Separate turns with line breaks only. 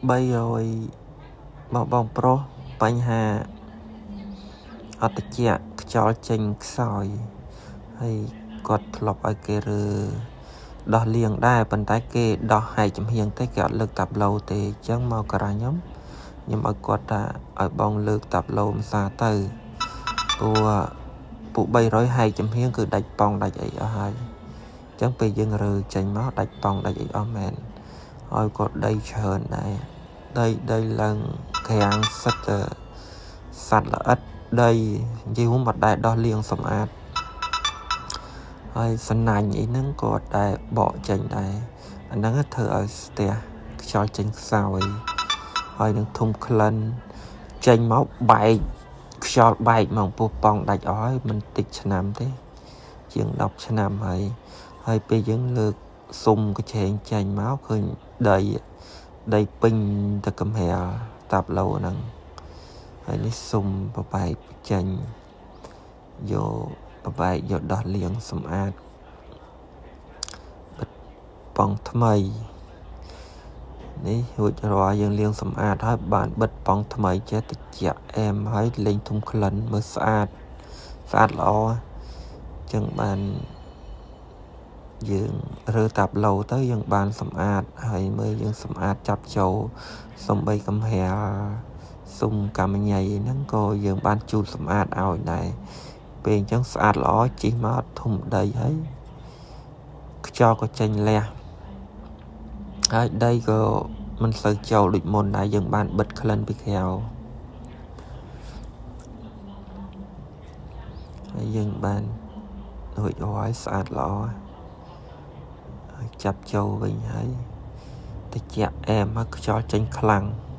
300បងបងប្រុសបញ្ហាអត់តិចខ្យល់ចេញខ្សោយហើយគាត់ធ្លាប់ឲ្យគេរើដោះលាងដែរប៉ុន្តែគេដោះហែកចំហៀងទេគេអត់លើកតាប់ឡូទេអញ្ចឹងមកការ៉ាខ្ញុំខ្ញុំឲ្យគាត់ថាឲ្យបងលើកតាប់ឡូម្សាទៅព្រោះពួក300ហែកចំហៀងគឺដាច់ប៉ោងដាច់អីអស់ហើយអញ្ចឹងពេលយើងរើចេញមកដាច់ប៉ោងដាច់អីអស់មែនហើយក៏ដីច្រើនដែរដីដីឡើងក្រាំងសិតតែសัตว์ល្អិតដីនិយាយរួមអត់ដែរដោះលាងសម្អាតហើយសណាញ់អីហ្នឹងក៏អត់ដែរបកចេញដែរអាហ្នឹងធ្វើឲ្យស្ទះខ្យល់ចេញខ្សោយហើយនឹងធុំក្លិនចេញមកបែកខ្យល់បែកមកពោះប៉ោងដាច់អស់ហើយមិនតិចឆ្នាំទេជាង10ឆ្នាំហើយហើយពេលយើងលើកសុំកញ្ឆេងចេញមកឃើញដីដីពេញទៅកំរាលតាប់ឡូហ្នឹងហើយនេះសុំបបែកចេញយកបបែកយកដោះលាងសម្អាតបិទប៉ងថ្មីនេះរួចរាល់យើងលាងសម្អាតហើយបានបិទប៉ងថ្មីចេះតិចអែមហើយលេងធុំក្លិនមើលស្អាតស្អាតល្អអញ្ចឹងបានយើងរើតាប់ឡូទៅយើងបានសម្អាតហើយមើលយើងសម្អាតចាប់ចូលសំបីកំរាលសុំកម្មញ៉ៃហ្នឹងក៏យើងបានជូតសម្អាតឲ្យដែរពេលអញ្ចឹងស្អាតល្អជីកមកធំដីហើយខ្យល់ក៏ចេញលះហើយដីក៏មិនសូវចូលដូចមុនដែរយើងបានបិទក្លិនពីក្រៅហើយយើងបានរួចរាល់ស្អាតល្អហើយចាប់ចូលវិញហើយតិចអែមហើយខ្យល់ចេញខ្លាំង។